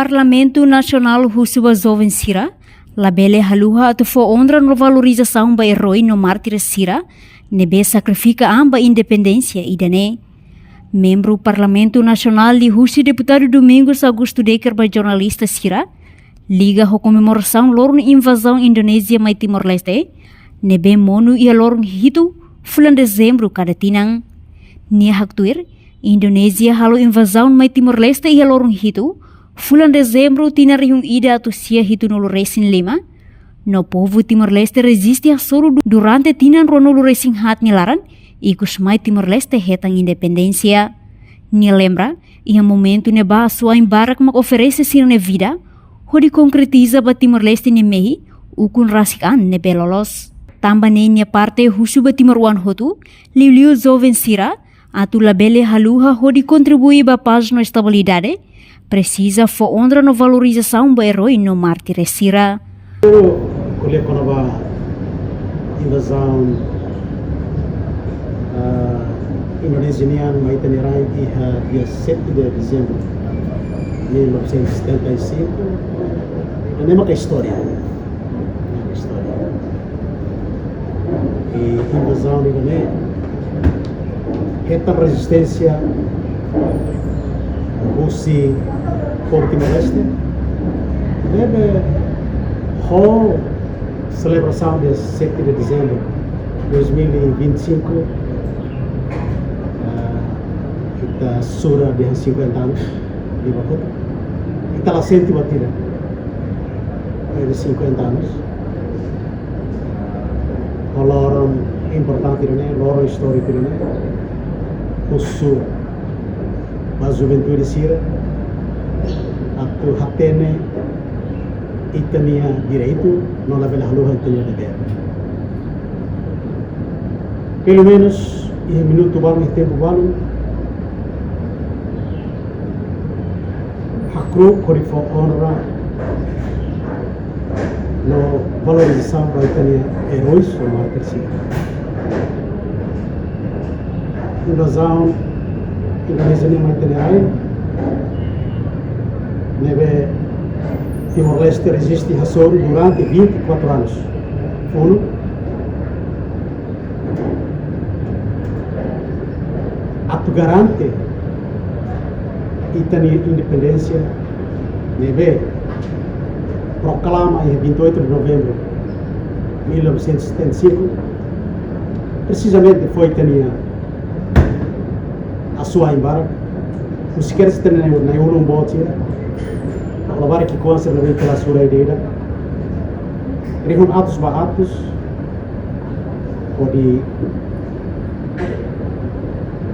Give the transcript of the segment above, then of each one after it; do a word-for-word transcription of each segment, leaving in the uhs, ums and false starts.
Parlamentu Nasionál husu ba joven sira labele haluha atu fó onra no valorizasaun ba erói no mártir sira ne'ebé sakrifika an ba independénsia ida-ne'e. Membru Parlamentu Nasionál liuhusi Deputadu Domingos Augusto Decker ba jornalista sira, liga ho komemorasaun loron invazaun Indonézia mai Timor-Leste, ne'ebé monu iha loron hitu fulan Dezembru kada tinan. Nia haktuir, Indonézia halo invazaun mai Timor-Leste iha loron hitu fulan Dezembru tinan rihun ida atus sia hitunulu resin lima, no povu Timor-Leste reziste hasoru du-, durante tinan ruanulu resin haat nia laran, ikus mai Timor-Leste hetan independénsia. Nia lembra, iha momentu ne'ebá asuwa'in barak mak oferese sira-nia vida hodi konkretiza ba Timor-Leste nia mehi ukun rasik an ne'ebé loloos. Tanba ne'e nia parte husu ba timoroan hotu, liuliu joven sira, atu labele haluha hodi kontribui ba pás no estabilidade, presiza fó onra no valorizasaun ba erói no mártir sira. Ko'alia kona-ba invazaun, ah, Indonézia nian mai ita-nia rain iha dia sete de dezembro mil novecentos e setenta e cinco. Ne'e maka istória. Ne'e maka istória. I invazaun ida-ne'e hetan rezisténsia husi povu Timor-Leste. Ne'ebé ho selebrasaun dia sete de dezembro dois mil e vinte e cinco, ah, ita sura dehan cinquenta anos de Maputo. Ita la sente buat ida. Mais de cinquenta anos. Ho loron importante ida-ne'e, loron istóriku ida-ne'e. Husu ba juventude sira atu hatene ita-nia direitu, no labele haluha ita-nia devér. Pelumenus, iha minutu balu, iha tempu balu, hakru'uk hodi fó onra no valorizasaun ba ita-nia eróis no mártir sira. Invazaun Indonézia nian mai ita-nia rain, ne'ebé Timor-Leste reziste hasoru durante vinte e quatro anos. Funu, atu garante ita-nia independénsia ne'ebé proklama iha vinte e oito de novembro mil novecentos e setenta e cinco, presizamente foin ita-nia asuwa'in barak, husik kedas ita-nia nai-, nai-ulun boot sira, labarik ki'ikoan sira ne'ebé ita la sura ida-idak, rihun atus ba atus, hodi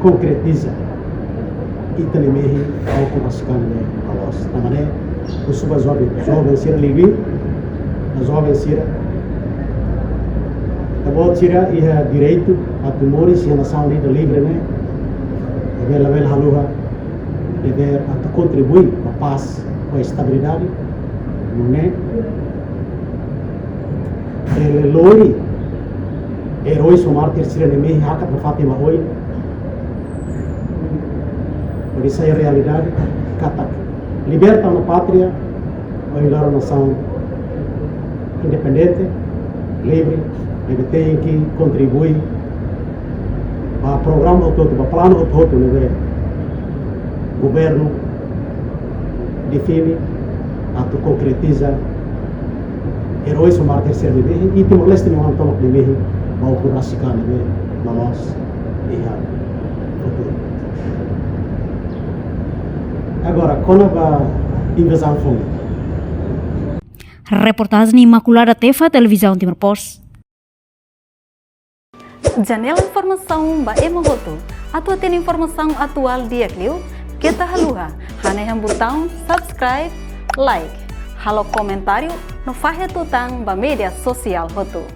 konkretiza ita-nia mehi ba ukun rasik an ne'ebé loloos. Tanba ne'e, husu ba joven, joven sira liuliu, ba joven sira. Ita-boot sira iha direitu atu moris iha nasaun ida livre ne'e, labele, labele haluha devér atu kontribui ba pás, ba estabilidade, nune'e bele lori eróis no mártir sira-nia mehi hakat nafatin ba oin. Hodi sai realidade katak liberta ona pátria, ohin loron nasaun independente, livre, ne'ebé tenke kontribui ba programa hotu-hotu, ba planu hotu-hotu ne'ebé governu define atu konkretiza eróis no mártir sira-nia mehi, i Timor-Leste nia oan tomak nia mehi, ba ukun rasik an ne'ebé loloos iha futuru. Agora, kona-ba invazaun foun. Reportajen Imaculada Tefa, Televizaun Timor Post. Janela informasaun ba ema hotu. Atu hatene informasaun atuál di'ak liu, keta haluha hanehan butaun subscribe, like, halo komentáriu no fahe tutan ba média sosiál hotu.